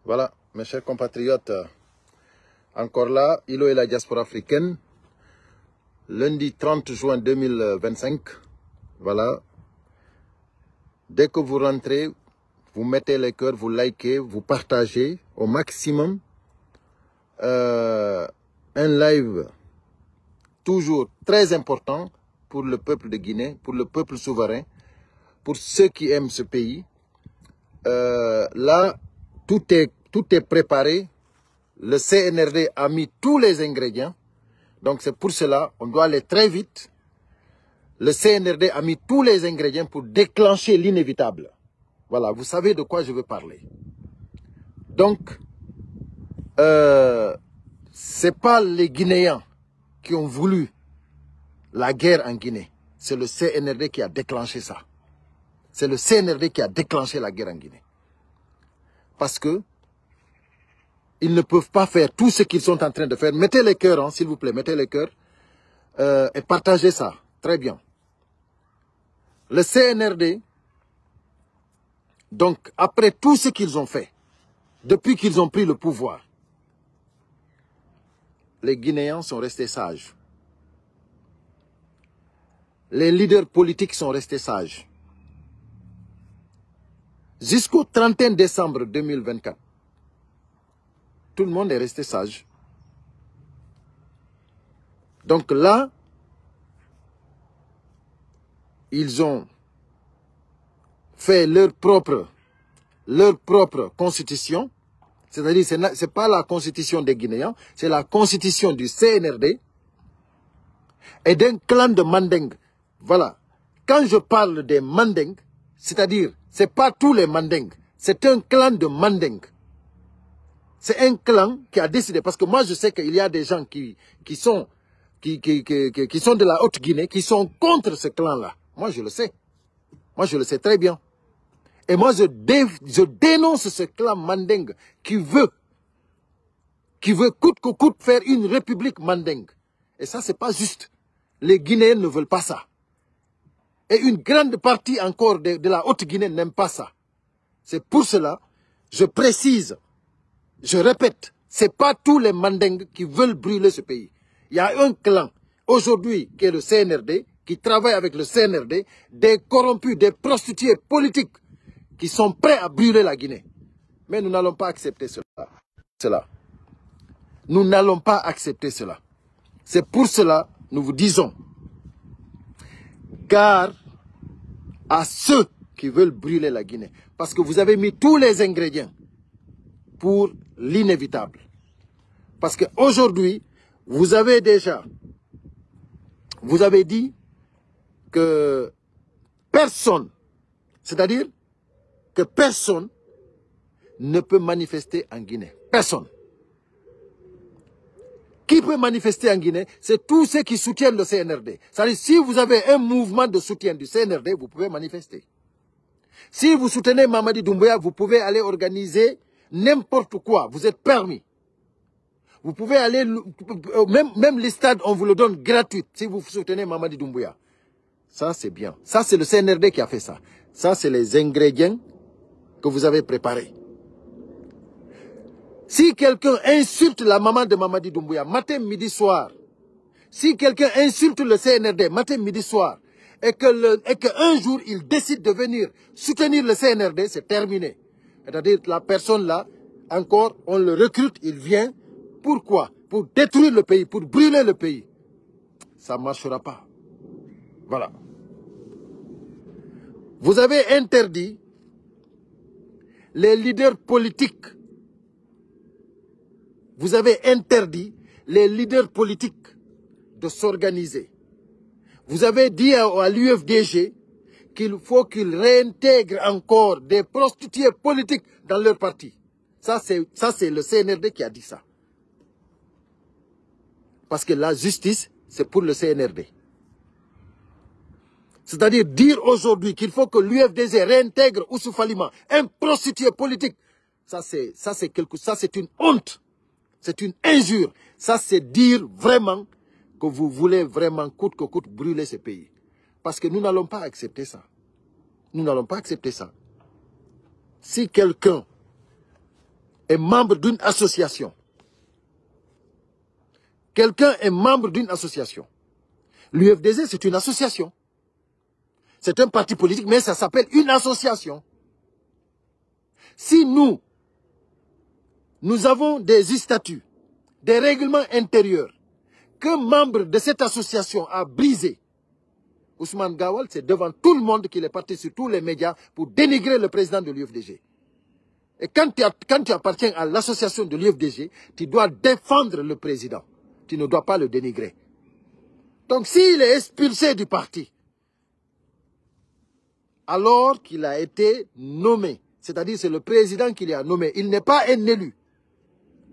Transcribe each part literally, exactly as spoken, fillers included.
Voilà, mes chers compatriotes, euh, encore là, Ilo et la diaspora africaine, lundi trente juin deux mille vingt-cinq. Voilà. Dès que vous rentrez, vous mettez les cœurs, vous likez, vous partagez au maximum. Euh, un live toujours très important pour le peuple de Guinée, pour le peuple souverain, pour ceux qui aiment ce pays. Euh, là, tout est, tout est préparé. Le C N R D a mis tous les ingrédients. Donc c'est pour cela, on doit aller très vite. Le C N R D a mis tous les ingrédients pour déclencher l'inévitable. Voilà, vous savez de quoi je veux parler. Donc, euh, c'est pas les Guinéens qui ont voulu la guerre en Guinée. C'est le C N R D qui a déclenché ça. C'est le C N R D qui a déclenché la guerre en Guinée. Parce que ils ne peuvent pas faire tout ce qu'ils sont en train de faire. Mettez les cœurs, hein, s'il vous plaît, mettez les cœurs, euh, et partagez ça. Très bien. Le C N R D, donc, après tout ce qu'ils ont fait, depuis qu'ils ont pris le pouvoir, les Guinéens sont restés sages. Les leaders politiques sont restés sages. Jusqu'au trente et un décembre deux mille vingt-quatre, tout le monde est resté sage. Donc là, ils ont fait leur propre, leur propre constitution. C'est-à-dire, c'est na-, c'est pas la constitution des Guinéens, c'est la constitution du C N R D et d'un clan de Mandeng. Voilà. Quand je parle des Mandeng, c'est-à-dire, c'est pas tous les Mandeng, c'est un clan de Mandeng. C'est un clan qui a décidé, parce que moi je sais qu'il y a des gens qui, qui sont, qui, qui, qui, qui, qui sont de la Haute-Guinée, qui sont contre ce clan-là. Moi je le sais. Moi je le sais très bien. Et moi je dé-, je dénonce ce clan Mandeng qui veut, qui veut coûte que coûte faire une république Mandeng. Et ça, c'est pas juste. Les Guinéens ne veulent pas ça. Et une grande partie encore de, de la Haute-Guinée n'aime pas ça. C'est pour cela, je précise, je répète, c'est pas tous les Mandingues qui veulent brûler ce pays. Il y a un clan aujourd'hui qui est le C N R D, qui travaille avec le C N R D, des corrompus, des prostituées politiques qui sont prêts à brûler la Guinée. Mais nous n'allons pas accepter cela. cela. Nous n'allons pas accepter cela. C'est pour cela que nous vous disons, gare à ceux qui veulent brûler la Guinée. Parce que vous avez mis tous les ingrédients pour l'inévitable. Parce qu'aujourd'hui, vous avez déjà, vous avez dit que personne, c'est-à-dire que personne ne peut manifester en Guinée. Personne. Qui peut manifester en Guinée? C'est tous ceux qui soutiennent le C N R D. C'est-à-dire, si vous avez un mouvement de soutien du C N R D, vous pouvez manifester. Si vous soutenez Mamadi Doumbouya, vous pouvez aller organiser n'importe quoi. Vous êtes permis. Vous pouvez aller, euh, même, même les stades, on vous le donne gratuit si vous soutenez Mamadi Doumbouya. Ça, c'est bien. Ça, c'est le C N R D qui a fait ça. Ça, c'est les ingrédients que vous avez préparés. Si quelqu'un insulte la maman de Mamadi Doumbouya, matin, midi, soir, si quelqu'un insulte le C N R D, matin, midi, soir, et que le, et qu'un jour, il décide de venir soutenir le C N R D, c'est terminé. C'est-à-dire, la personne-là, encore, on le recrute, il vient. Pourquoi? Pour détruire le pays, pour brûler le pays. Ça ne marchera pas. Voilà. Vous avez interdit les leaders politiques. Vous avez interdit les leaders politiques de s'organiser. Vous avez dit à, à l'U F D G qu'il faut qu'ils réintègrent encore des prostituées politiques dans leur parti. Ça, c'est, ça, c'est le C N R D qui a dit ça. Parce que la justice, c'est pour le C N R D. C'est-à-dire dire aujourd'hui qu'il faut que l'U F D G réintègre Oussouf Alima, un prostitué politique. Ça, c'est, ça, c'est quelque, ça, c'est une honte. C'est une injure. Ça, c'est dire vraiment que vous voulez vraiment coûte que coûte brûler ce pays. Parce que nous n'allons pas accepter ça. Nous n'allons pas accepter ça. Si quelqu'un, est membre d'une association. Quelqu'un est membre d'une association. L'U F D G, c'est une association. C'est un parti politique, mais ça s'appelle une association. Si nous, nous avons des statuts, des règlements intérieurs qu'un membre de cette association a brisé, Ousmane Gawal, c'est devant tout le monde qu'il est parti sur tous les médias pour dénigrer le président de l'U F D G. Et quand tu, as- quand tu appartiens à l'association de l'U F D G, tu dois défendre le président. Tu ne dois pas le dénigrer. Donc s'il est expulsé du parti, alors qu'il a été nommé, c'est-à-dire c'est le président qui l'a nommé, il n'est pas un élu.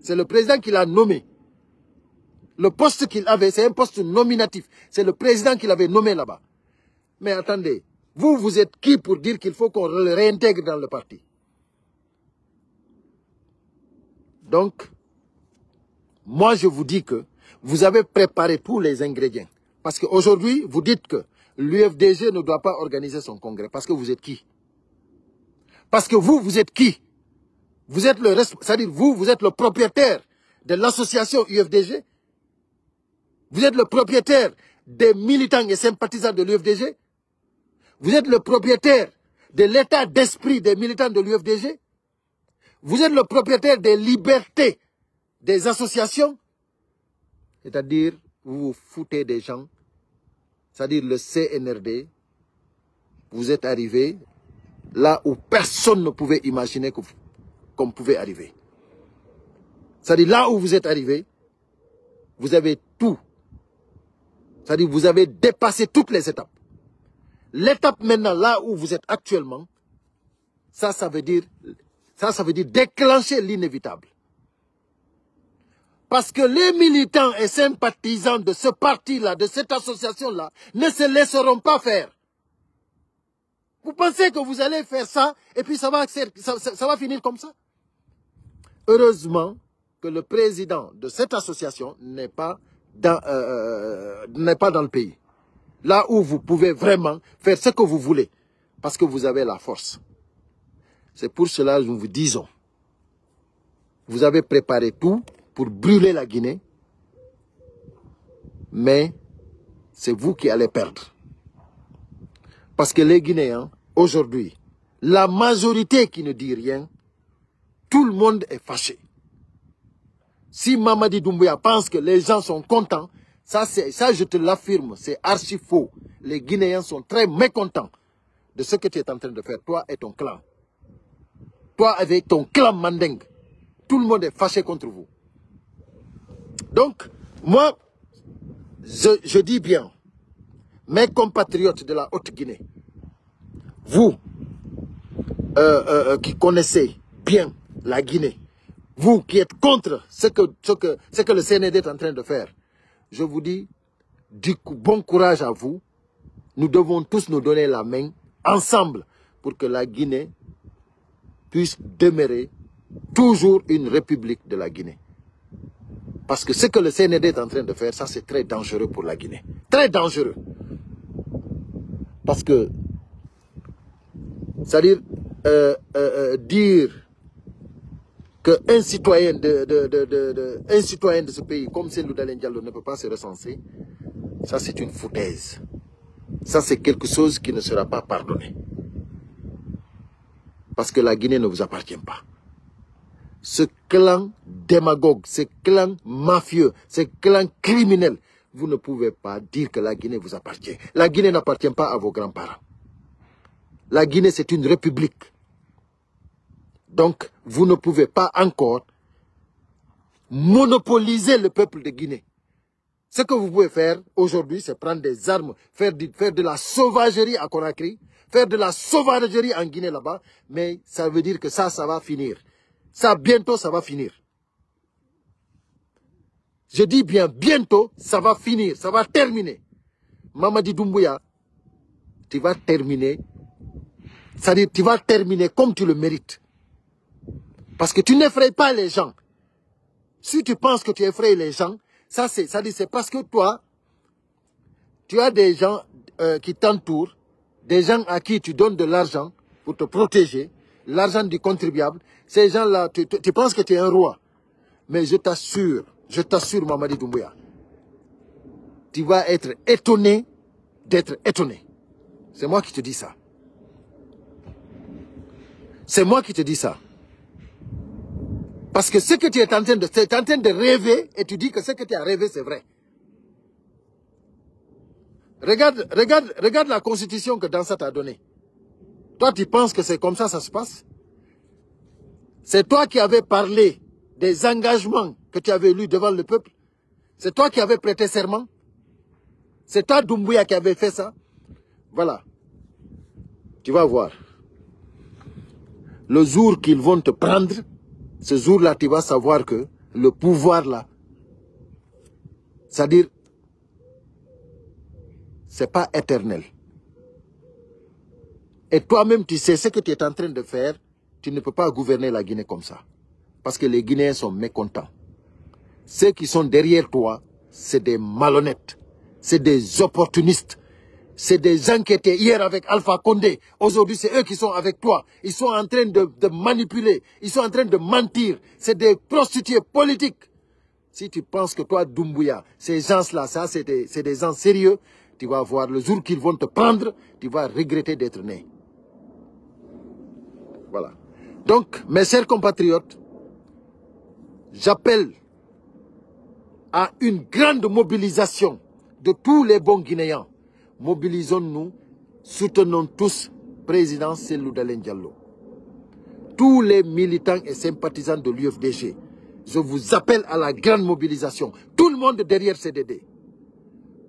C'est le président qui l'a nommé. Le poste qu'il avait, c'est un poste nominatif. C'est le président qui l'avait nommé là-bas. Mais attendez, vous, vous êtes qui pour dire qu'il faut qu'on le réintègre dans le parti? Donc, moi, je vous dis que vous avez préparé tous les ingrédients. Parce qu'aujourd'hui, vous dites que l'U F D G ne doit pas organiser son congrès. Parce que vous êtes qui? Parce que vous, vous êtes qui? Vous êtes le resp- c'est-à-dire vous, vous êtes le propriétaire de l'association U F D G. Vous êtes le propriétaire des militants et sympathisants de l'U F D G. Vous êtes le propriétaire de l'état d'esprit des militants de l'U F D G. Vous êtes le propriétaire des libertés des associations. C'est-à-dire, vous vous foutez des gens. C'est-à-dire, le C N R D, vous êtes arrivé là où personne ne pouvait imaginer que vous- qu'on pouvait arriver. C'est-à-dire, là où vous êtes arrivé, vous avez tout. C'est-à-dire, vous avez dépassé toutes les étapes. L'étape maintenant, là où vous êtes actuellement, ça, ça veut dire, ça, ça veut dire déclencher l'inévitable. Parce que les militants et sympathisants de ce parti-là, de cette association-là, ne se laisseront pas faire. Vous pensez que vous allez faire ça et puis ça va, ça, ça- ça va finir comme ça? Heureusement que le président de cette association n'est pas dans, euh, euh, n'est pas dans le pays. Là où vous pouvez vraiment faire ce que vous voulez, parce que vous avez la force. C'est pour cela que nous vous disons, vous avez préparé tout pour brûler la Guinée, mais c'est vous qui allez perdre. Parce que les Guinéens, aujourd'hui, la majorité qui ne dit rien, tout le monde est fâché. Si Mamadi Doumbouya pense que les gens sont contents, ça, c'est, ça je te l'affirme, c'est archi faux. Les Guinéens sont très mécontents de ce que tu es en train de faire, toi et ton clan. Toi avec ton clan Mandeng, tout le monde est fâché contre vous. Donc, moi, je, je dis bien, mes compatriotes de la Haute-Guinée, vous euh, euh, euh, qui connaissez bien la Guinée, vous qui êtes contre ce que, ce que, ce que le C N D est en train de faire, je vous dis du coup, bon courage à vous. Nous devons tous nous donner la main ensemble pour que la Guinée puisse demeurer toujours une république de la Guinée. Parce que ce que le C N D est en train de faire, ça c'est très dangereux pour la Guinée. Très dangereux. Parce que, c'est-à-dire, euh, euh, euh, dire qu'un citoyen de, de, de, de, de- un citoyen de ce pays, comme Cellou Dalein Diallo, ne peut pas se recenser, ça c'est une foutaise. Ça c'est quelque chose qui ne sera pas pardonné. Parce que la Guinée ne vous appartient pas. Ce clan démagogue, ce clan mafieux, ce clan criminel, vous ne pouvez pas dire que la Guinée vous appartient. La Guinée n'appartient pas à vos grands-parents. La Guinée, c'est une république. Donc, vous ne pouvez pas encore monopoliser le peuple de Guinée. Ce que vous pouvez faire aujourd'hui, c'est prendre des armes, faire, du- faire de la sauvagerie à Conakry, faire de la sauvagerie en Guinée là-bas, mais ça veut dire que ça, ça va finir. Ça, bientôt, ça va finir. Je dis bien, bientôt, ça va finir, ça va terminer. Mamadi Doumbouya, tu vas terminer, c'est-à-dire, tu vas terminer comme tu le mérites. Parce que tu n'effraies pas les gens. Si tu penses que tu effraies les gens, ça c'est, ça dit, c'est parce que toi, tu as des gens euh, qui t'entourent, des gens à qui tu donnes de l'argent pour te protéger, l'argent du contribuable, Ces gens-là, tu, tu- tu penses que tu es un roi. Mais je t'assure, je t'assure, Mamadi Doumbouya, tu vas être étonné d'être étonné. C'est moi qui te dis ça. C'est moi qui te dis ça. Parce que ce que tu es en train de, tu es en train de rêver et tu dis que ce que tu as rêvé, c'est vrai. Regarde, regarde, regarde la constitution que Dansat a donnée. Toi, tu penses que c'est comme ça ça se passe? C'est toi qui avais parlé des engagements que tu avais lus devant le peuple. C'est toi qui avais prêté serment. C'est toi, Doumbouya, qui avait fait ça. Voilà. Tu vas voir. Le jour qu'ils vont te prendre, ce jour-là, tu vas savoir que le pouvoir là, c'est-à-dire, c'est pas éternel. Et toi-même, tu sais ce que tu es en train de faire. Tu ne peux pas gouverner la Guinée comme ça. Parce que les Guinéens sont mécontents. Ceux qui sont derrière toi, c'est des malhonnêtes, c'est des opportunistes, c'est des gens qui étaient hier avec Alpha Condé. Aujourd'hui, c'est eux qui sont avec toi. Ils sont en train de, de manipuler, ils sont en train de mentir. C'est des prostituées politiques. Si tu penses que toi, Doumbouya, ces gens-là, ça, c'est des, c'est des gens sérieux, tu vas voir, le jour qu'ils vont te prendre, tu vas regretter d'être né. Voilà. Donc, mes chers compatriotes, j'appelle à une grande mobilisation de tous les bons Guinéens. Mobilisons-nous, soutenons tous président Cellou Dalein Diallo. Tous les militants et sympathisants de l'U F D G, je vous appelle à la grande mobilisation. Tout le monde derrière C D D.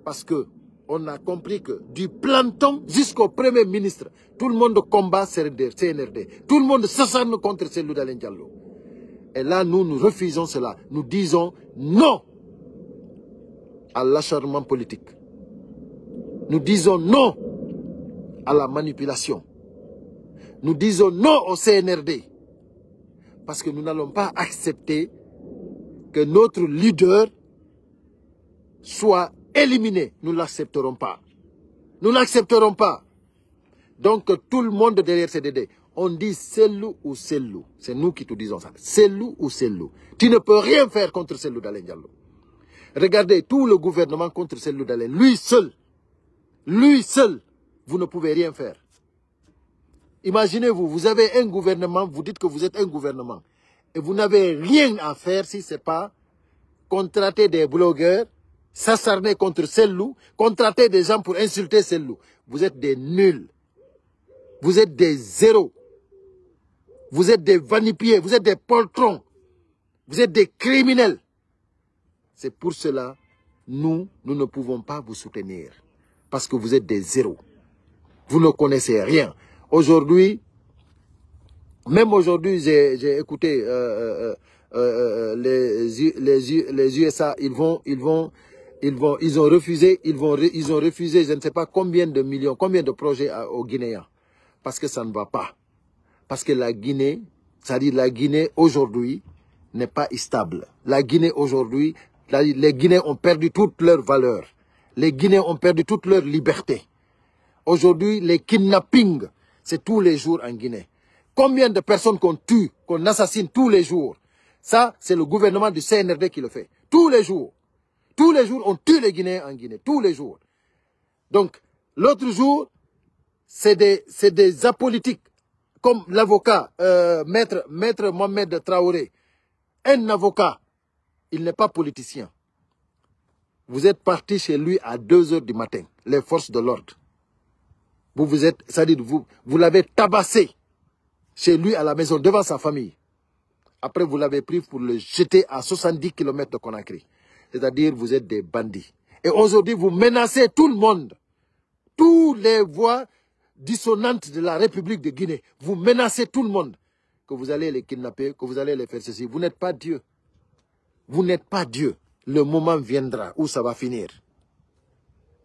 Parce que on a compris que du planton jusqu'au premier ministre, tout le monde combat C N R D. Tout le monde s'acharne contre Cellou Dalein Diallo. Et là, nous, nous refusons cela. Nous disons non à l'acharnement politique. Nous disons non à la manipulation. Nous disons non au C N R D. Parce que nous n'allons pas accepter que notre leader soit éliminé. Nous ne l'accepterons pas. Nous n'accepterons pas. Donc, tout le monde derrière C D D, on dit Cellou ou Cellou. C'est nous qui te disons ça. Cellou ou Cellou. Tu ne peux rien faire contre Cellou Dalein Diallo. Regardez tout le gouvernement contre Cellou Dalein. Lui seul. Lui seul. Vous ne pouvez rien faire. Imaginez-vous, vous avez un gouvernement, vous dites que vous êtes un gouvernement. Et vous n'avez rien à faire si c'est pas contrater des blogueurs, s'acharner contre Cellou, contrater des gens pour insulter Cellou. Vous êtes des nuls. Vous êtes des zéros. Vous êtes des vanipiers. Vous êtes des poltrons. Vous êtes des criminels. C'est pour cela, nous, nous ne pouvons pas vous soutenir. Parce que vous êtes des zéros. Vous ne connaissez rien. Aujourd'hui, même aujourd'hui, j'ai, j'ai écouté euh, euh, euh, euh, les, U- les, U- les U S A, ils vont, ils vont, ils vont, ils ont refusé, ils vont, re- ils ont refusé, je ne sais pas combien de millions, combien de projets à- aux Guinéens. Parce que ça ne va pas. Parce que la Guinée, c'est-à-dire la Guinée aujourd'hui n'est pas stable. La Guinée aujourd'hui, la- les Guinéens ont perdu toute leur valeur. Les Guinéens ont perdu toute leur liberté. Aujourd'hui, les kidnappings, c'est tous les jours en Guinée. Combien de personnes qu'on tue, qu'on assassine tous les jours? Ça, c'est le gouvernement du C N R D qui le fait. Tous les jours. Tous les jours, on tue les Guinéens en Guinée. Tous les jours. Donc, l'autre jour, c'est des, c'est des apolitiques, comme l'avocat, euh, maître, maître Mohamed Traoré, un avocat, il n'est pas politicien. Vous êtes parti chez lui à deux heures du matin, les forces de l'ordre. Vous vous êtes, c'est-à-dire, vous, vous l'avez tabassé chez lui à la maison, devant sa famille. Après, vous l'avez pris pour le jeter à soixante-dix kilomètres de Conakry. C'est-à-dire, vous êtes des bandits. Et aujourd'hui, vous menacez tout le monde. Toutes les voix dissonantes de la République de Guinée, vous menacez tout le monde. Que vous allez les kidnapper, que vous allez les faire ceci. Vous n'êtes pas Dieu. Vous n'êtes pas Dieu. Le moment viendra où ça va finir.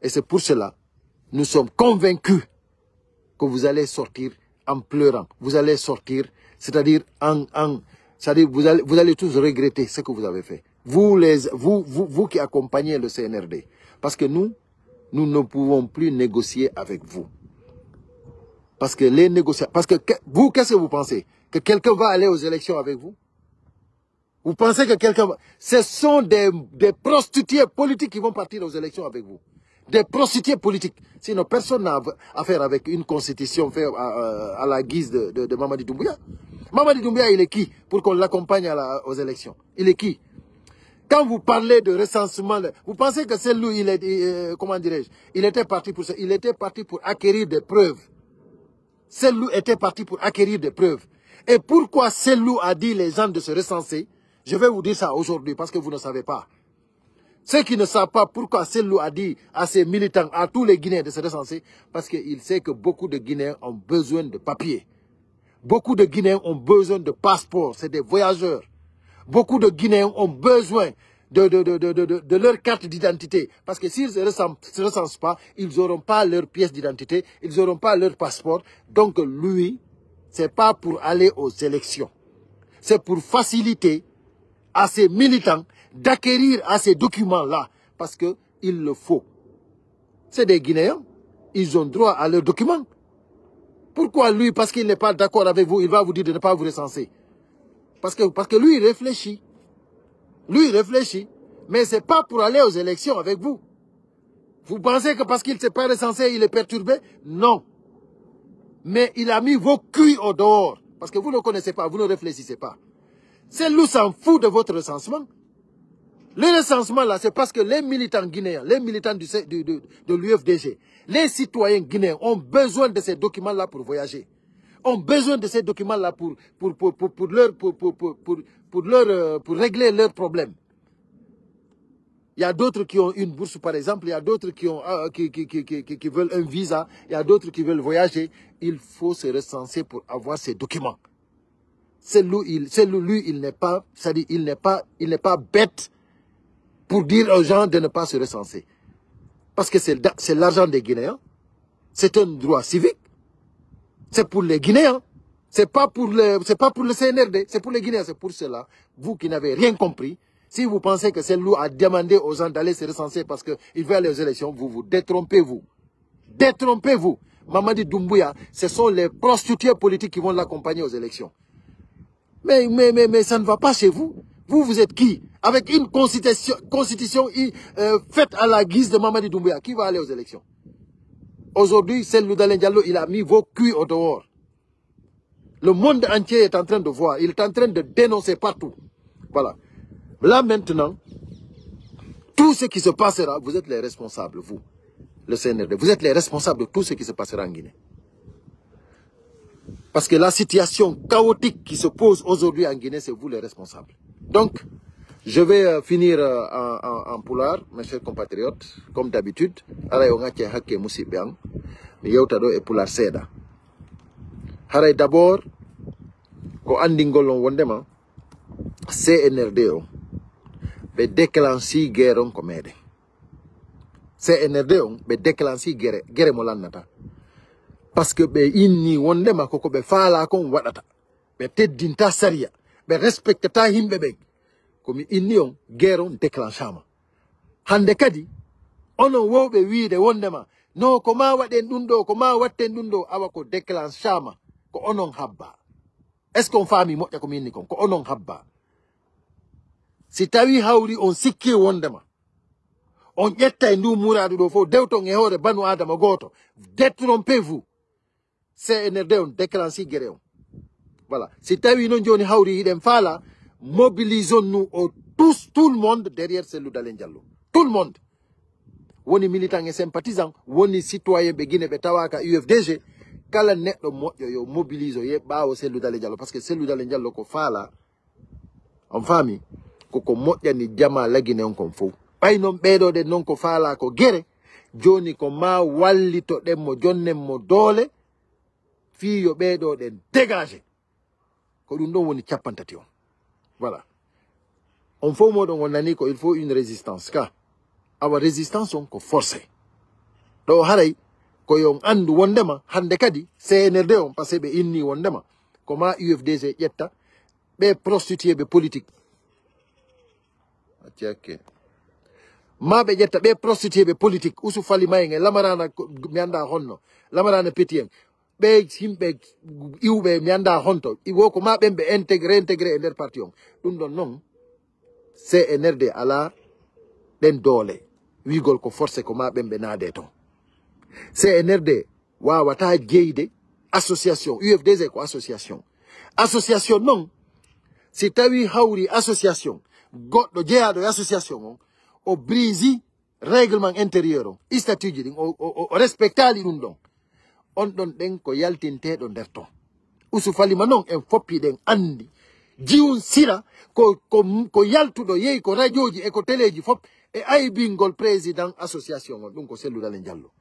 Et c'est pour cela, nous sommes convaincus que vous allez sortir en pleurant. Vous allez sortir, c'est-à-dire en, en c'est-à-dire vous allez, vous allez tous regretter ce que vous avez fait. Vous, les, vous, vous, vous qui accompagnez le C N R D. Parce que nous, nous ne pouvons plus négocier avec vous. Parce que les négociations, parce que, que- vous, qu'est-ce que vous pensez? Que quelqu'un va aller aux élections avec vous? Vous pensez que quelqu'un va... Ce sont des, des prostituées politiques qui vont partir aux élections avec vous. Des prostituées politiques. Sinon, personne n'a affaire avec une constitution faite à, à la guise de, de, de Mamadi Doumbouya. Mamadi Doumbouya, il est qui pour qu'on l'accompagne à la- aux élections? Il est qui? Quand vous parlez de recensement, vous pensez que Cellou, il est, euh, comment dirais-je, il était parti pour ça. Il était parti pour acquérir des preuves. Cellou était parti pour acquérir des preuves. Et pourquoi Cellou a dit les gens de se recenser? Je vais vous dire ça aujourd'hui parce que vous ne savez pas. Ceux qui ne savent pas pourquoi Cellou a dit à ses militants, à tous les Guinéens de se recenser, parce qu'il sait que beaucoup de Guinéens ont besoin de papiers. Beaucoup de Guinéens ont besoin de passeports, c'est des voyageurs. Beaucoup de Guinéens ont besoin de, de, de, de, de, de leur carte d'identité. Parce que s'ils ne se recensent pas, ils n'auront pas leur pièce d'identité, ils n'auront pas leur passeport. Donc lui, c'est pas pour aller aux élections. C'est pour faciliter à ses militants d'acquérir à ces documents-là. Parce que il le faut. C'est des Guinéens. Ils ont droit à leurs documents. Pourquoi lui, parce qu'il n'est pas d'accord avec vous, il va vous dire de ne pas vous recenser? Parce que, parce que lui, il réfléchit. Lui, il réfléchit. Mais c'est pas pour aller aux élections avec vous. Vous pensez que parce qu'il s'est pas recensé, il est perturbé? Non. Mais il a mis vos culs au dehors. Parce que vous ne connaissez pas, vous ne réfléchissez pas. Cellou s'en fout de votre recensement. Le recensement là, c'est parce que les militants guinéens, les militants du, du- de, de l'U F D G, les citoyens guinéens ont besoin de ces documents-là pour voyager. Ont besoin de ces documents-là pour, pour, pour, pour, pour leur, pour, pour, pour, pour, pour leur, euh, pour régler leurs problèmes. Il y a d'autres qui ont une bourse, par exemple. Il y a d'autres qui ont, euh, qui, qui, qui, qui, qui- qui veulent un visa. Il y a d'autres qui veulent voyager. Il faut se recenser pour avoir ces documents. Cellou, il, Cellou, lui, il n'est pas, c'est-à-dire, il n'est pas, il n'est pas bête pour dire aux gens de ne pas se recenser. Parce que c'est le- c'est l'argent des Guinéens. C'est un droit civique. C'est pour les Guinéens. C'est pas pour le, c'est pas pour le C N R D. C'est pour les Guinéens. C'est pour cela. Vous qui n'avez rien compris, si vous pensez que Cellou a demandé aux gens d'aller se recenser parce qu'il veut aller aux élections, vous vous détrompez-vous. Détrompez-vous. Mamadi Doumbouya, ce sont les prostituées politiques qui vont l'accompagner aux élections. Mais, mais, mais, mais ça ne va pas chez vous. Vous, vous êtes qui? Avec une constitution, constitution, euh, faite à la guise de Mamadi Doumbouya, qui va aller aux élections? Aujourd'hui, Cellou Dalein Diallo, il a mis vos culs au dehors. Le monde entier est en train de voir. Il est en train de dénoncer partout. Voilà. Là maintenant, tout ce qui se passera, vous êtes les responsables, vous, le C N R D. Vous êtes les responsables de tout ce qui se passera en Guinée. Parce que la situation chaotique qui se pose aujourd'hui en Guinée, c'est vous les responsables. Donc, je vais euh, finir euh, en, en, en pulaar, mes chers compatriotes, comme d'habitude. Aray on acca hakke musiɓɓe an. Mi yewta ɗo e pulaar seeɗa. Haray d'abord, ko anndingol on wondema C N R D on, ɓe déclenchi guerre on ko meɗen. C N R D on, ɓe déclenchi gere, gere mo lannata. Parce que ɓe inni wondema ko ko ɓe faala kon waɗata. Ɓe teddinta sariya, ɓe respectata yimɓe ɓen. Ko mi inni on, gere on déclenchama. Hande kadi, onon wowɓe wiide wondema, no ko ma waɗen ɗum ɗo, ko ma watten ɗum ɗo, awa ko déclenchama, ko onon habba. Est-ce qu'on faami moƴƴa ko mi inni kon? Ko onon habba. Si tawi hawri on sikki wondema, on ƴettay ndu muraadu ɗo fof, dewton e hoore banu Adama gooto. Détrompez-vous. C N R D on déclenchi gere on. Voilà. Si tawi non joni hawri hiɗen faala, mobilisons-nous au tous, tout le monde derrière Cellou Dalein Diallo. Tout le monde. Woni militant e sympathisant, woni citoyen ɓe Guinée ɓe tawaka U F D G. Kala neɗɗo moƴƴo yo mobilise ye ɓaawo Cellou Dalein Diallo. Parce que Cellou Dalein Diallo ko faala. On faami? Ko ko moƴƴani jama lagine on kon fow. Ɓay non ɓeeɗo ɗen non ko faala ko gere, joni ko ma wallito ɗen mo, jonnen mo doole, fii yo ɓeeɗo ɗen dégagé. Ko ɗum ɗon woni cappanɗe tati on. Voilà. On fow moɗon on nani ko il faut une résistance ka. Awa résistance on ko forcé. Ɗo haray ko yo on anndu wondema hande kadi C N R D on, parce que ɓe inni wondema ko ma U F D G ƴetta ɓe prostitué ɓe politique. Acci hakke. Ma ɓe ƴetta ɓe prostitué ɓe politique. Usu Fali Mayen e Lamarana ko- mi annda honno. Lamarana Petit en. ɓe yimɓe iwɓe, mi anndaa honto, i wo ko maa ɓen ɓe intégré, intégré e nder parti on. Ɗum ɗon non, C N R D alaa ɗen doole. Wiigol ko forcé ko maa ɓen ɓe naadee ton. C N R D waawataa jeyde association, U F D G ko association. Association non, si tawii hawri association, goɗɗo jeyaaɗo e association on, o brise règlement intérieur on, statut ji ɗin, o, o, o, o respectaali ɗum ɗon. On ɗon ɗen ko yaltinteeɗo nder ton. Usu Falima non en foppi ɗen anndi. Jiwun Sira ko, ko, ko yaltuɗo yehi ko rajooji e ko teleeji fop e aybingol président association on, ɗum ko Sellu Dalen Jallo.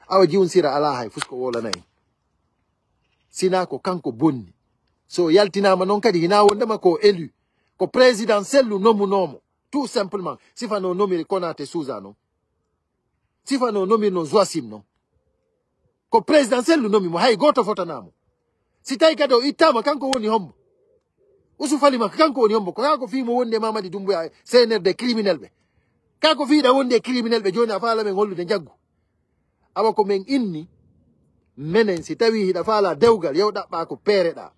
Awa Jiwun Sira alaa hay fus ko wolanayi. Sinaa ko kanko bonni. So yaltinaama non kadi, hinaa wondema ko élu. Ko président Sellu nomunoomo. Tout simplement. Sifa no nomiri Konaté Souza non. Sifa no nomiri non Joachim non. Ko président Sellu nomi mo, hay gooto fotanaa mo. Si tawi kadi o ittaama, kanko woni hombo? Usu Falima, kanko woni hombo? Ko kaa ko fii mo wondi e Mamadi Dumbuya, C N R D criminel ɓe. Kaa ko fii ɗa wondi e criminel ɓe, jooni a faala men hollude njaggu. Awa ko men inni, menen si tawi hiɗa faala dewgal, yaw ɗaɓɓaa ko peereɗaa.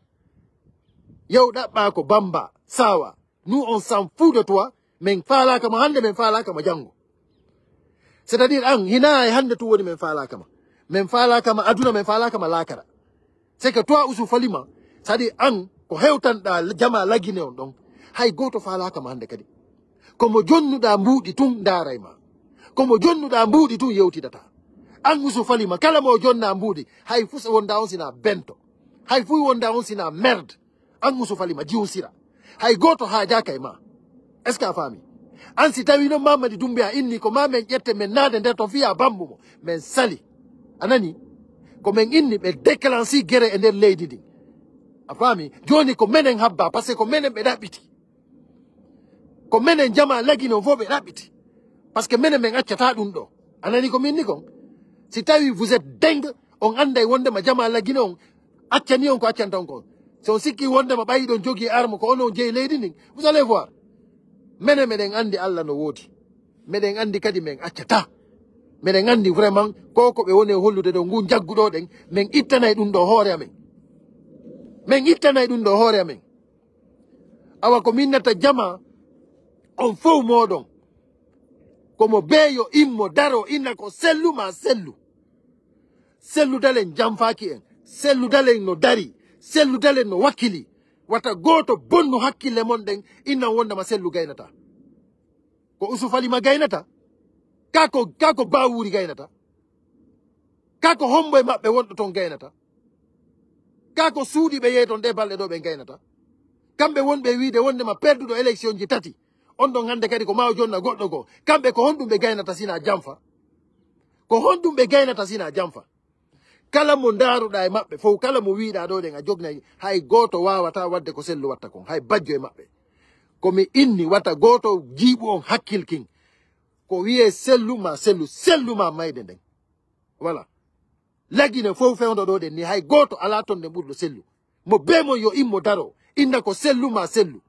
Yaw ɗaɓɓaa ko bamba, saawa. Nous, on s'en fout de toi. Men faalaaka ma hannde, men faalaaka ma janngo. C'est-à-dire, an, hinaa e hannde tun woni men faalaaka ma. Men faalaaka ma aduna, men faalaaka ma laakara. C'est que toi, Usu Falima, c'est-à-dire, an, ko hewtanɗaa jamaa Lagine on ɗon, hay gooto faalaaka ma hannde kadi. Ko mo jonnuɗaa mbuuɗi tun ndaaray ma. Ko mo jonnuɗaa mbuuɗi tun yewtidata. An, Usu Falima, kala mo jonnaa mbuuɗi, hay fus wonda on sina bento. Hay fus wonda on sina merde. An Usu Falima, Jiwun Sira. Hay gooto haajaaka e ma. Est-ce que a faami? An si tawi non Mamadi Dumbuya inni ko ma men ƴette men naade nder ton fiya bambu mo. Men sali. A nani? Ko men inni ɓe déclenchi gere e nder leydi ndin. A faami? Jooni ko menen habba, parce que ko menen ɓe ɗaɓɓiti. Ko menen jamaa Lagine on fof ɓe ɗaɓɓiti. Parce que menen men accata ɗum ɗo. A nani ko min ni kon? Si tawi vous êtes dingue, on anday wondema jamaa Lagine on accani on ko accanta on kon. Si on sikki wondema ɓay ɗon jogii arme ko onon jeyi leydi ndin, vous allez voir. Menen meɗen andi Allah no woodi. Meɗen andi kadi men accata. Meɗen andi vraiment ko ko ɓe woni e hollude ɗo ngun jagguɗo ɗen, men ittanay ɗum ɗo hoore amen. Men ittanay ɗum ɗo hoore amen. Awa ko min nata jama on fow mooɗon. Ko mo beeyo immo daro inna ko Sellu ma Sellu. Sellu Dalen janfaaki en. Sellu Dalen no dari. Sellu Dalen no wakkili. Wata gooto bonnu hakkille mon ɗen innan wondema Sellu gaynata. Ko Usu Falima gaynata. Ka ko, ka ko Bawuri gaynata. Ka ko hombo e maɓɓe wonɗo ton gaynata. Ka ko suuɗi ɓe yehi ton ɗe balɗe ɗo ɓe gaynata. Kamɓe wonɓe wiide wondema perduɗo élection ji tati. On ɗon hannde kadi ko ma o jonna goɗɗo goo. Kamɓe ko honɗum ɓe gaynata sina janfa? Ko honɗum ɓe gaynata sina janfa? Kala mo ndaaruɗaa e maɓɓe fow, kala mo wiiɗaa ɗo ɗen a jognay, hay gooto waawataa waɗde ko Sellu watta kon, hay bajjo e maɓɓe. Ko mi inni wata gooto jiiɓu on hakkil kin. Ko wiyee Sellu ma Sellu, Sellu ma mayde nden. Voilà. Lagine fow fewndo ɗo ɗen ni, hay gooto alaa ton nden ɓurɗo Sellu. Mo bee mon yo immo daro, inna ko Sellu ma Sellu.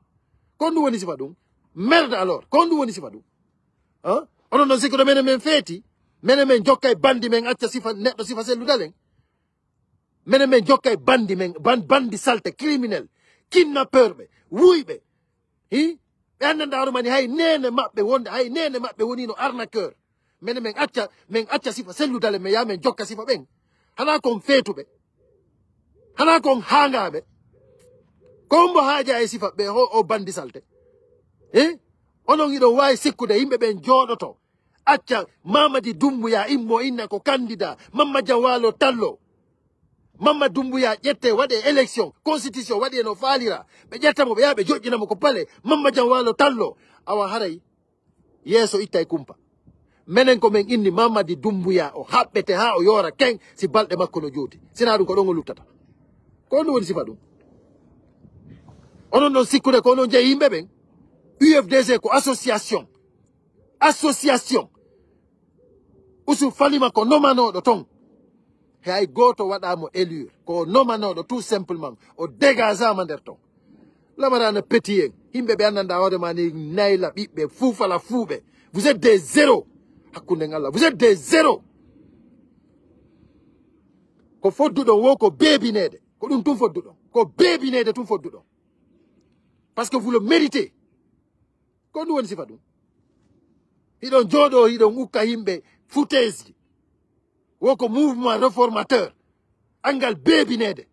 Ko honɗum woni sifa ɗum? Merde alors, ko honɗum woni sifa ɗum? Hein? Onon non sikkuɗo menen men feeti, menen men jokkay bandi men acca sifa neɗɗo sifa Sellu Dalen. Menen men jokkay bandi men, ban-, bandi salte, criminel, kidnappeur ɓe, wuyɓe. Hi? Ɓe annda ndaaruma ni hay neene maɓɓe wonde, hay neene maɓɓe wonino arnaqueur. Menen men acca, men acca sifa Sellu Dalen, men yaa men jokka sifa ɓen. Hanaa kon feetuɓe. Hanaa kon haangaaɓe. Ko hombo haaja e sifa ɓe o, o bandi salte? Eh? Onon hiɗon waawi sikkude yimɓe ɓen jooɗoto. Acca Mamadi Dumbuya immo inna ko candidat. Mamma Jan Waalo Tallo. Mamma Dumbuya ƴette waɗe élection. Constitution waɗe no faalira. Ɓe ƴetta mo ɓe yaa ɓe joƴƴina mo ko palais. Mamma Jan Waalo Tallo. Awa haray. Yeeso ittay kumpa. Menen ko men inni Mamadi Dumbuya o haɓɓete haa o yoora ken si balɗe makko no juuti. Sinaa ɗum ko ɗon o luttata. Ko ɗum woni sifa ɗum. Onon ɗon sikkude ko onon jeyi yimɓe ɓen. U F D G ko association. Association. Usu Falima ko nomanooɗo ton. Hay gooto waɗaa mo élire. Ko nomanooɗo tout simplement. O dégageama nder ton. Lamara na peti en. Yimɓe ɓe anndanɗaa hoore ma ni nayla ɓiɓɓe fuufala fuuɓe. Vous êtes des zéros. Hakkunde ngal Allah. Vous êtes des zéros. Ko fodduɗon wo ko beebineede. Ko ɗum tun fodduɗon. Ko beebineede tun fodduɗon. Parce que vous le méritez. Ko ɗum woni sifa ɗum. Hiɗon jooɗoo, hiɗon ukka yimɓe foutaise ji. Wo ko mouvement réformateur. Angal beebineede.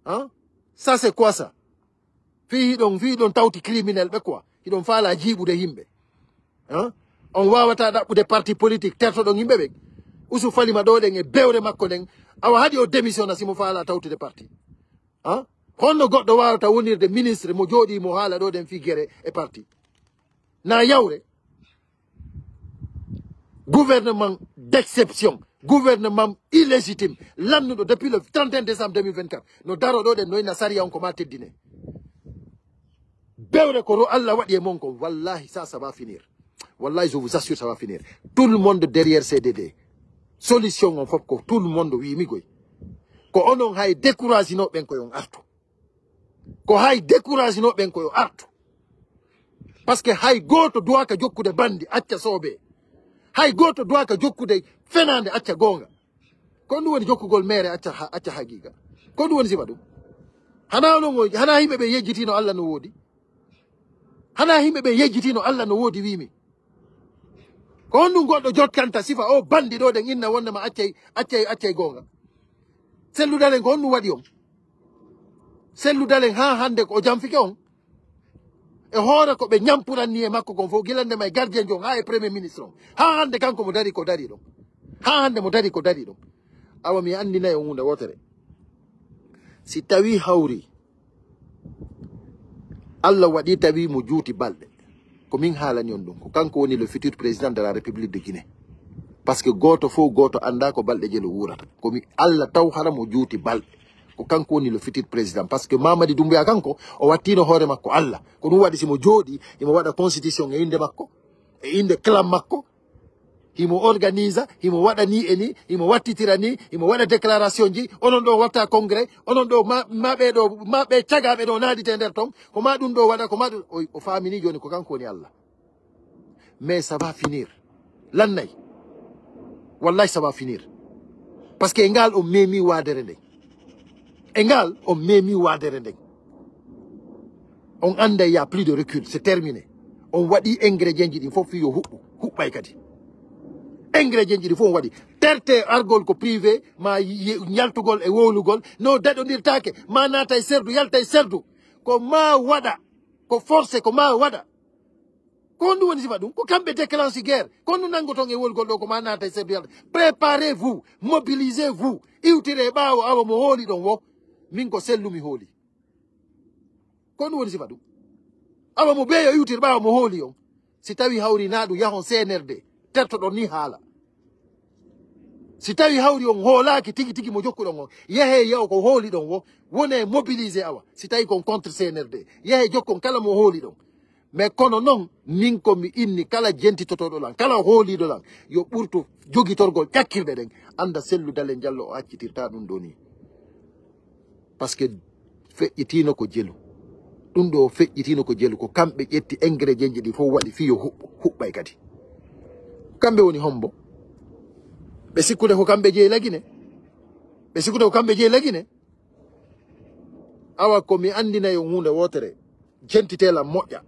Hein? Ça, c'est quoi ça? Fii hiɗon, fii hiɗon tawti criminel ɓe quoi. Hiɗon faalaa jiiɓude yimɓe. Hein? On waawataa ɗaɓɓude parti politique, tertoɗon yimɓe ɓen. Usu Falima ɗoo ɗen e bewre makko nden. Awa haɗi o démissionna si mo faalaa tawtude parti. Hein? Honno goɗɗo waawata wonirde ministre mo jooɗii mo haala ɗoo ɗen fii gere e parti? Na yawre. Gouvernement d'exception, gouvernement illégitime, lannuɗo depuis le trente et un décembre deux mille vingt-quatre. No daro ɗoo ɗen, no inna sariya on ko ma teddine. Bewre ko ro Allah waɗi e mon kon, wallahi, ça, ça va finir. Wallahi, je vous assure, ça va finir. Tout le monde derrière C D D. Solution on fof ko tout le monde wiimi koy. Ko onon hay découragé no ɓen ko yon artu. Ko hay découragé no ɓen ko yo artu. Parce que hay gooto duwaaka jokkude bandi, acca soobee. Hay gooto duwaaka jokkude fenaande, acca goonga. Ko ɗum woni jokkugol meere, acca ha-, acca haqiiqa. Ko ɗum woni sifa ɗum. Hanaa onon o, hanaa yimɓe ɓe yejjitino Allah no woodi? Hanaa yimɓe ɓe yejjitino Allah no woodi wiimi? Ko honɗum goɗɗo jokkanta sifa o bandi ɗoo ɗen inna wonde ma accay, accay, accay goonga? Sellu Dalen ko honɗum waɗi on? Sellu Dalen haa hannde ko o jamfike on? E hoore ko ɓe ñampuranni e makko kon fof, gila nde may gardien jon haa e premier ministre on. Haa hannde kanko mo dari ko dari ɗon. Haa hannde mo dari ko dari ɗon. Awa mi anndinay on huunde wootere. Si tawii hawri Allah waɗi tawi mo juuti balɗe. Ko min haalani on ɗum. Ko kanko woni le futur président de la République de Guinée. Parce que gooto fof gooto anndaa ko balɗe jelo wuurata. Ko mi Allah taw hara mo juuti balɗe. Ko kanko woni le futur président. Parce que Mamadi Doumbouya kanko, o wattiino hoore makko Allah. Ko ɗum waɗi si mo jooɗi, imo waɗa constitution e innde makko, e innde clan makko. Himo organisa, himo waɗa ni e ni, himo wattitira ni, himo waɗa déclaration ji, onon ɗo watta congrès, onon ɗo ma, ma ɓe ɗo, ma ɓe cagaaɓe ɗo naadite nder ton, ko ma ɗum ɗo waɗa, ko ma ɗum, o, o faamini jooni ko kanko woni Allah. Mais ça va finir. Lannay. Wallahi ça va finir. Parce que e ngal on memi waadere nden. E ngal on memi waadere nden. On annday y a plus de recul, c'est terminé. On waɗi ingrédients ji ɗin fof fii yo huɓɓu, huɓɓay kadi. Ingrédients ji ɗin fof on waɗi. Terte argol ko privé, ma ye-, yaltugol e wowlugol, no daɗondirtaake, ma naata e serdu, yalta e serdu. Ko ma waɗa, ko forcé, ko ma waɗa. Ko honɗum woni sifa ɗum? Ko kamɓe déclenche guerre. Ko honɗum nanngoton e wolgol ɗo ko ma naata e serdu yalta? Préparez-vous, mobilisez-vous. Iwtire ɓaawo awa mo hooli ɗon wo. Min ko sellu mi hooli. Ko honɗum woni sifa ɗum? Awa mo beeyo iwtir ɓaawo mo hooli on. Si tawi hawri na ɗum yahon C N R D, tertoɗon ni haala. Si tawi hawri on hoolaaki tigi tigi mo jokkuɗon on, yahee yaw ko hooli ɗon wo, wonee mobilisé awa. Si tawi kon contre C N R D, yahee jokkon kala mo hooli ɗon. Mais kono non, min ko mi inni kala jentitotooɗo lan, kala hooliiɗo lan, yo ɓurtu jogitorgol ƴakkirɗe ɗen, annda Sellu Dalen Jallo o accitirta ɗum ɗo ni. Parce que feƴƴitiino ko jelu. Ɗum ɗo feƴƴitiino ko jelu, ko kamɓe ƴetti ingrédients ji ɗi fof waɗi fii yo huɓɓo, huɓɓay kadi. Kamɓe woni hombo? Ɓe sikkude ko kamɓe jeyi Lagine? Ɓe sikkude ko kamɓe jeyi Lagine? Awa ko mi anndinay on huunde wootere, jentitee lan moƴƴa.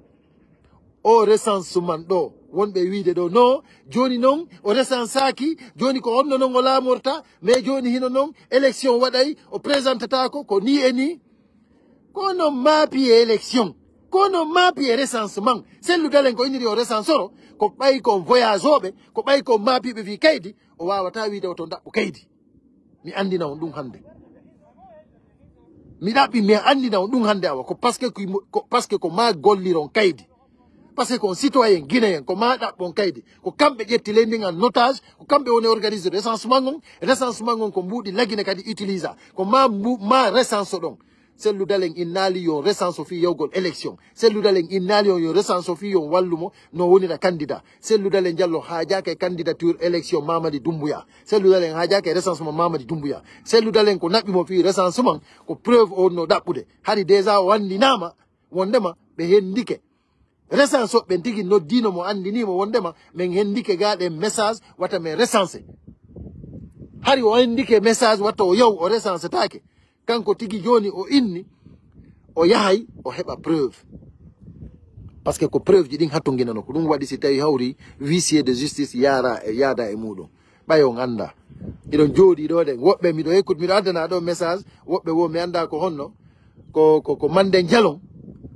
O recensement ɗo, wonɓe wiide ɗo, no, jooni non, o recensaaki, jooni ko honno non o laamorta, mais jooni hino non, élection waɗay, o présentataako, ko ni e ni. Kono maapi e élection, kono maapi e recensement, Sellu Dalen ko iniri o recensoro, ko ɓay kon voyagooɓe, ko ɓay kon maapiiɓe fii kaydi, o waawataa wiide o to ndaɓɓu kaydi. Mi anndina on ɗum hannde. Mi ɗaɓɓi, mi anndina on ɗum hannde awa. Ko parce que ko, ko, parce que ko ma golliron kaydi. Parce que ko on citoyen guinéen, ko ma ɗaɓɓon kaydi. Ko kamɓe ƴetti leydi ndin en otage, ko kamɓe woni organiser recensement on. Recensement on ko mbuuɗi Lagine kadi utilisa. Ko ma mbu-, ma recense ɗon. Sellu Dalen innaali yo recense fii yawgol élection. Sellu Dalen innaali on yo recense fii yo wallu mo no wonira candidat. Sellu Dalen Jallo haajaaka e candidature élection Mamadi Doumbouya. Sellu Dalen haajaaka e recensement Mamadi Doumbouya. Sellu Dalen ko naɓi mo fii recensement ko preuve o no ɗaɓɓude. Hari déjà o anndinaama wondema ɓe hendike. Recense o ɓen tigi noddiino mo anndinii mo wondema men hendike gaa ɗen message wata men recense. Hari o endike message watta o yaw, o recensetaake. Kanko tigi jooni o inni, o yahay, o heɓa preuve. Parce que ko preuve ji ɗin hattonginano ko. Ɗum waɗi si tawi hawri huissier de justice yaara e, yaada e muɗum. Ɓay on annda. Hiɗon jooɗi ɗo ɗen. Woɓɓe miɗo ekkut, miɗo addana ɗo message. Woɓɓe wo mi annda ko honno. Ko, ko, ko manden jalon.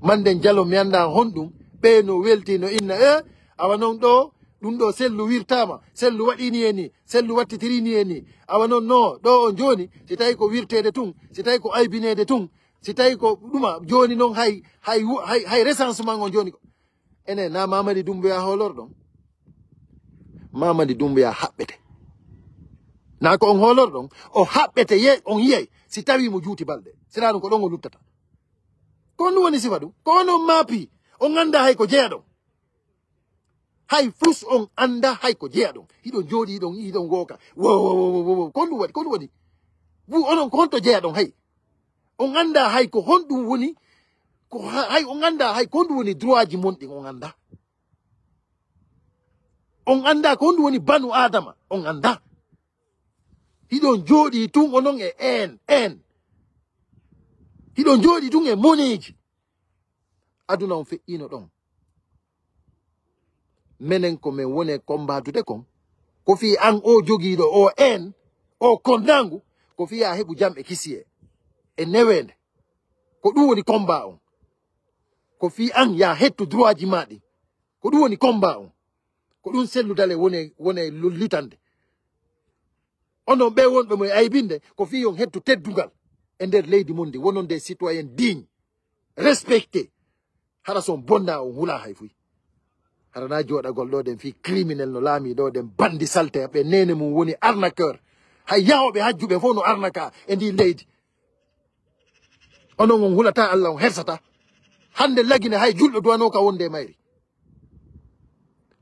Manden jalon mi annda honɗum. Ɓe no welti no inna. E, awa non ɗo, ɗum ɗo sellu wirtama. Sellu waɗini e ni. Sellu wattitiri ni e ni. Awa non no, ɗo on jooni. Si tawi ko wirtede tun. Si tawi ko aybinede tun. Si tawi ko ɗuma, jooni non hay, hay, hay, hay recensement on jooni ko. Enen, na Mamadi Doumbouya hoolorɗon? Mamadi Doumbouya haɓɓete. Na ko on hoolorɗon? O haɓɓete, ye, on yiyay si tawi mo juuti balɗe. Sila ɗum ko ɗon o luttata. Ko on ɗum woni sifa ɗum? Ko on on maapi? On annda hay ko jeyaɗon. Hay fus on annda hay ko jeyaɗon. Hiɗon jooɗi, hiɗon, hiɗon wooka. Wo, wo, wo, wo, wo, wo. Ko on ɗum waɗi? Ko on ɗum waɗi? Bu onon ko honto jeyaɗon hay? On annda hay ko honɗum woni, ko ha-, hay on annda hay ko honɗum woni droit ji mon ɗin, on annda. On annda ko honɗum woni banu Adama, on annda. Hiɗon jooɗi tun onon e en, en. Hiɗon jooɗi tun e moneeji. Aduna on feƴƴino ɗon. Menen ko men woni e kombatude kon. Ko fii an o jogiiɗo o en, o kondangu, ko fii a heɓu jam e kisiyee, e neweende. Ko ɗum woni komba on. Ko fii an ya hettu droit ji ma ɗin. Ko ɗum woni komba on. Ko ɗum selludale woni, woni lullitande. Onon ɓe wonɓe mo e aybinde, ko fii on hettu teddungal e nder leydi mon ndi, wonon des citoyens dignes, respectés. Hara son bonna on hula hay fuy. Hara na jooɗagol ɗo ɗen fii criminel no laami ɗo ɗen bandi salte, ɓe nene mum woni arnaqueur. Hay yahooɓe hajjuɓe fof no arnaka e ndi leydi. Onon on hulata Allah, on hersata. Hande Lagine hay julɗo duwanooka wonde e mayri.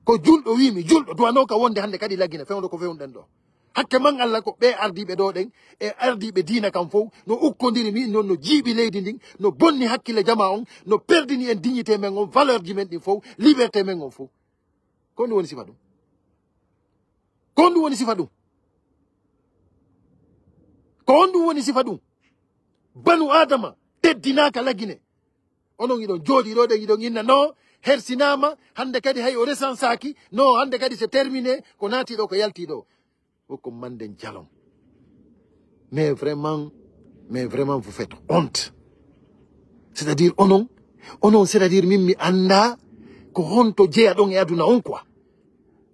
Ko julɗo wiimi, julɗo duwanooka wonde hande kadi Lagine fewndo ko fewnden ɗo. Hakke man Allah ko ɓe ardiiɓe ɗo ɗen, e ardiiɓe diina kan fof, no ukkodiri mi, non no jiiɓi leydi ndin, no bonni hakkille jama on, no perdini en dignité men on, valeur ji men ɗin fof, liberté men on fof. Ko ɗum woni sifa ɗum. Ko honɗum woni sifa ɗum? Ko honɗum woni sifa ɗum? Banu Adama teddinaaka Lagine. Onon hiɗon jooɗi ɗo ɗen, hiɗon inna no hersinaama, hande kadi hay o resansaaki, no hande kadi c'est terminé, ko naati ɗo, ko yalti ɗo. Ko ko manden jalon. Mais vraiment, mais vraiment, vous faites honte. C'est-à-dire, onon, onon, c'est-à-dire, min mi annda ko honto jeyaɗon e aduna on, quoi.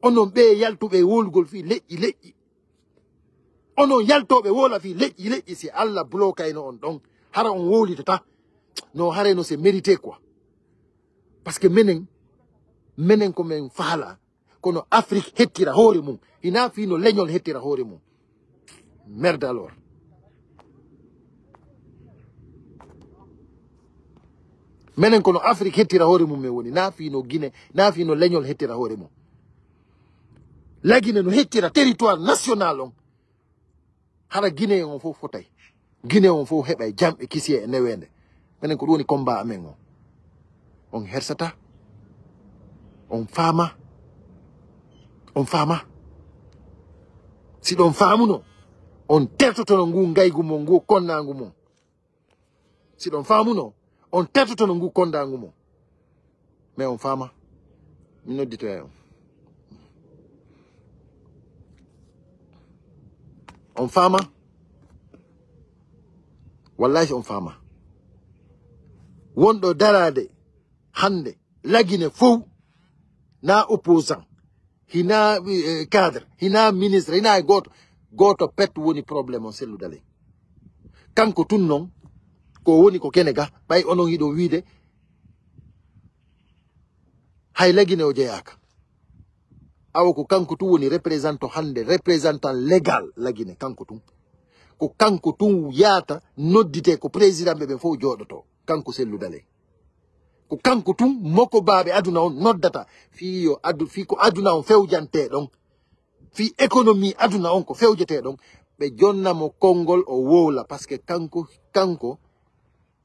Onon ɓe yaltuɓe e wowlugol fii leƴƴi, leƴƴi. Onon yaltooɓe wowla fii leƴƴi, leƴƴi, si Allah blokayno on ɗon, hara on wowlitata. No, haray no c'est mérité, quoi. Parce que menen, menen ko men faala, kono Afrik hettira hoore mum. Hina fii no leñol hettira hoore mum. Merde alors. Menen kono Afrik hettira hoore mum men woni. Na fii no Gine, na fii no leñol hettira hoore mum. Lagine no hettira territoire national on. Hara Guinéen on fof fotay. Guinéen on fof heɓay jam e kisiyee e neweende. Menen ko ɗum woni combat amen on. On hersata. On faama. On faama. Si ɗon faamuno, on tertotono ngu ngaygu mon, ngu konnaangu mon. Si ɗon faamuno, on tertotono ngu kondaangu mon. Mais on faama. Mi nodditoya on. On faama. Wallahi on faama. Wonɗo daraade hannde Lagine fow, na opposant, hina, eh, cadre, hina ministre, hina e gooto. Gooto pet woni problème on, Cellou Dalein. Kanko tun non, ko woni ko kene ga, ɓay onon hiɗon wiide, hay Lagine o jeyaaka. Awa ko kanko tun woni représentant hannde, représentant légal Lagine, kanko tun. Ko kanko tun yaata noddite ko président ɓe ɓen fof jooɗoto, kanko Cellou Dalein. Ko kanko tun mokobaaɓe aduna on noddata, fii yo adu-, fii ko aduna on fewjante ɗon. Fii économie aduna on ko fewjetee ɗon. Ɓe jonna mo konngol o wowla, parce que kanko, kanko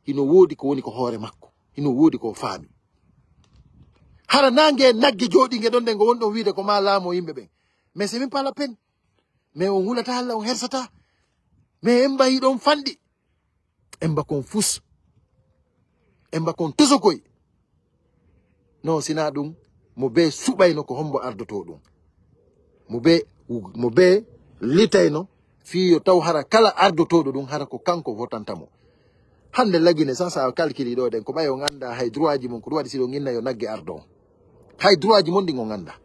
hino woodi ko woni ko hoore makko. Hino woodi ko o faami. Hara na nge nagge jooɗi nge ɗon ɗen ngo woni ɗon wiide ko ma laamoo yimɓe ɓen. Mais c'est même pas la peine. Mais on hulataa Alla, on hersataa. Mais en mba hiɗon fanɗi. En mba kon fus. En mba kon tosokoy. Non, sinaa ɗun, mo bee suɓayno ko hombo ardotoo ɗun. Mo bee, mo bee litayno fii yo taw hara kala ardotooɗo ɗun hara ko kanko votanta mo. Hande Lagine sa, sa calculi ɗoo ɗen, ko ɓay on anndaa hay droitji mon, ko ɗun waɗi si ɗon inna yo Nagge ardo on. Hay droitji mon ɗin on anndaa.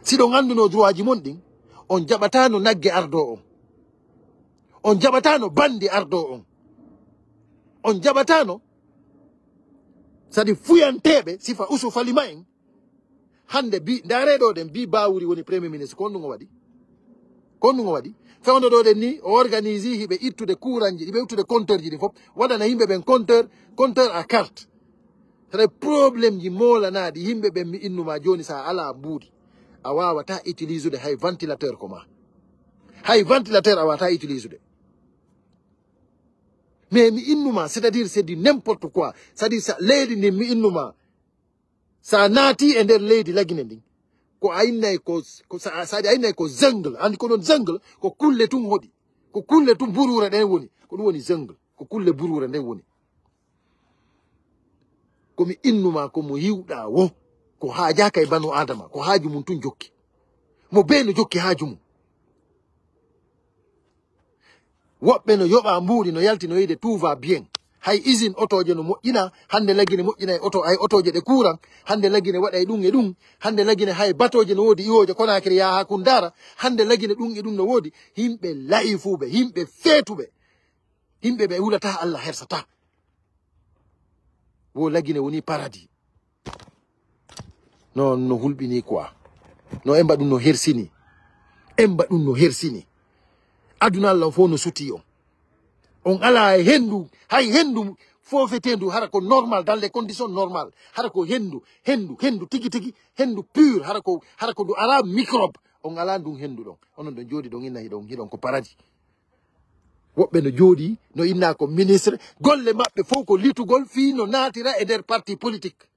Si ɗon anndunoo droitji mon ɗin, on jaɓataano Nagge ardoo on. On jaɓataano Bandi ardoo on. On jaɓataano, c'est-à-dire fuyanteeɓe sifa Usu Falima en. Hande bi, ndaaree ɗoo ɗen, bi Bawuri woni Premier Ministre, ko honɗun o waɗi? Ko honɗun o waɗi? Fewndo ɗoo ɗen ni, o organisi hiɓe ittude kuuranji, hiɓe ittude compteurji ɗin fof, waɗana yimɓe ɓen compteur, compteur à carte. C'est-à-dire problèmeji moolanaaɗi yimɓe ɓen mi innu maa jooni, sa alaa mbuuɗi, a waawataa utiliser hay ventilateur ko maa. Hay ventilateur a waawataa utiliser. Mais mi innu maa, c'est-à-dire c'est du n'importe quoi. C'est-à-dire sa leydi ndin mi innu maa, sa naati e nder leydi Lagine ndin, ko a innay ko, ko sa, sa a innay ko jungle. Andi ko non jungle, ko kulle tun hoɗi. Ko kulle tun buruure ɗen woni. Ko ɗun woni jungle. Ko kulle buruure nden woni. Ko mi innu maa ko mo yi'uɗaa wo, ko haajaaka e banu Aadama, ko haaju mun tun jokki. Mo bee no jokki haaju mun. Woɓɓe no yoɓa mbuuɗi, no yalti, no yiide tout va bien. Hay usine otooje no moƴƴina, hande Lagine moƴƴina e oto, hay otooje ɗe kuuran, hande Lagine waɗay ɗun e ɗun, hande Lagine hay batooje no woodi iwooje Konaakiri yaha haa Kundaara, hande Lagine ɗun e ɗun no woodi. Yimɓe la'ifuuɓe, yimɓe feetuɓe, yimɓe ɓe hulataa Alla, hersataa. Wo Lagine woni paradis. No, no hulɓini quoi. No emba ɗun no hersini. Emba ɗun no hersini. Aduna Alla on fof no suti on. On alaa e hendu, hay hendu foofeteendu hara ko normal, dans les conditions normales. Hara ko hendu, hendu, hendu tigi tigi, hendu pur, hara ko, hara ko ndu alaa microbe. On alaa ndun hendu ɗon. Onon ɗon jooɗi ɗon inna hiɗon, hiɗon ko paradis. Woɓɓe no jooɗi, no inna ko ministre, golle maɓɓe fof ko litugol fii no naatira e nder parti politique.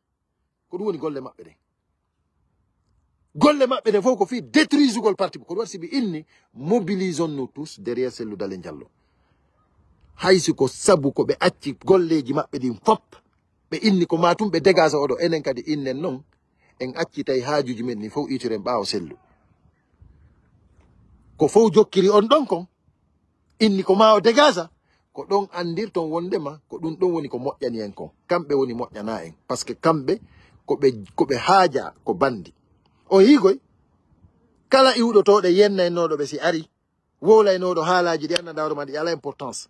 Ko ɗun woni golle maɓɓe ɗen. Golle maɓɓe ɗen fof ko fii détruisugol parti. Ko ɗun waɗi si mi inni, mobilisons-nous tous derrière Cellou Dalein Diallo. Hay si ko sabu ko ɓe acci golleeji maɓɓe ɗin fof, ɓe inni ko maa tun ɓe dégagea oɗo, enen kadi innen non, en accitay haajuuji men ɗin fof, iitiren ɓaawo Cellou. Ko fof jokkiri on ɗon kon, inni ko maa o dégagea, ko ɗon anndirton wondema ko ɗun ɗon woni ko moƴƴani en kon. Kamɓe woni moƴƴanaa en. Parce que kamɓe ko ɓe, ko ɓe haajaa ko bandi. On hiigoy, kala iwɗotooɗo yennaynooɗo ɓe si ari, wowlaynooɗo haalaaji ɗi anndaa hoore maa ɗi alaa importance.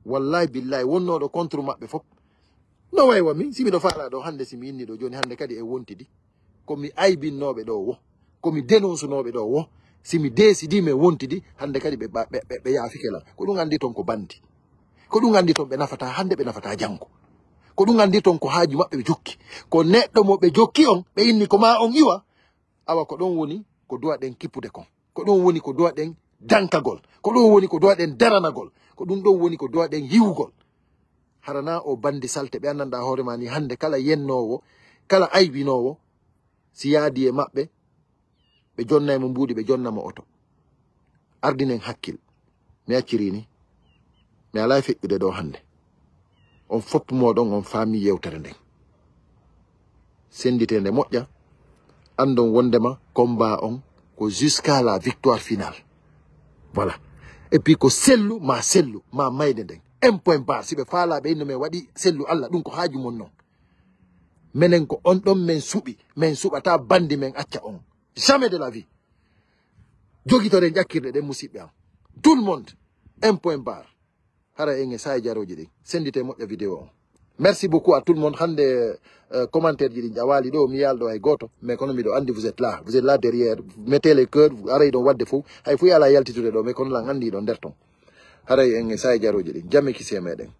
Wallahi billahi, wonnooɗo contre maɓɓe fof. No way wa min, si miɗo faalaa ɗoo hannde, si mi inni ɗoo jooni, hannde kadi e wontidi. Ko mi aybinnooɓe ɗoo wo, ko mi denonsunooɓe ɗoo wo, si mi deesidii men wontidi, hannde kadi ɓe, ɓe, ɓe, ɓe yaafike lan. Ko ɗun anndi ton ko bandi. Ko ɗun anndi ton ɓe nafataa hannde, ɓe nafataa janngo. Ko ɗun anndi ton ko haaju maɓɓe ɓe jokki. Ko neɗɗo mo ɓe jokki on, ɓe inni ko maa on iwa, awa ko ɗon woni ko duwaɗen kippude kon. Ko ɗun woni ko duwaɗen dankagol. Ko ɗun woni ko duwaɗen daranagol. Ko ɗun ɗon woni ko duwaɗen hiwugol. Hara naa o bandi salte ɓe anndanɗaa hoore maa ni hannde kala yennoowo, kala aybinoowo, si yaadi e maɓɓe, ɓe jonnay mo mbuuɗi, ɓe jonna mo oto. Ardinen hakkil. Mi accirii ni. Mi alaa e feƴƴude ɗoo hannde. On fof mooɗon on faamii yewtere nden. Sennditee nde moƴƴa. Anndon wonndema combat on ko jusqu'à la victoire finale. Voilà. Et puis ko Sellu maa Sellu maa mayde nden. Un point barre. Si ɓe faalaa ɓe inno men waɗi Sellu Alla, ɗun ko haaju mon non. Menen ko on ɗon men suɓi. Men suɓataa bandi men acca on. Jamais de la vie. Jogitoren ƴakkirɗe ɗen, musiɓɓe am. Tout le monde, un point barre. Hara en e saa'i jarooji ɗin. Sennditee moƴƴa vidéo on. Merci beaucoup à tout le monde. Hannde, euh, commentaire ji ɗin ƴawaali ɗoo, mi yaalɗo hay gooto. Mais kono miɗo anndi vous êtes là. Vous êtes là derrière. Mettez les cœurs, aray ɗon waɗde fof. Hay fof alaa yaltitude ɗoo, mais kono lan anndi ɗon nder ton. Haray en e saa'i jarooji ɗin. Jam e kisee meɗen.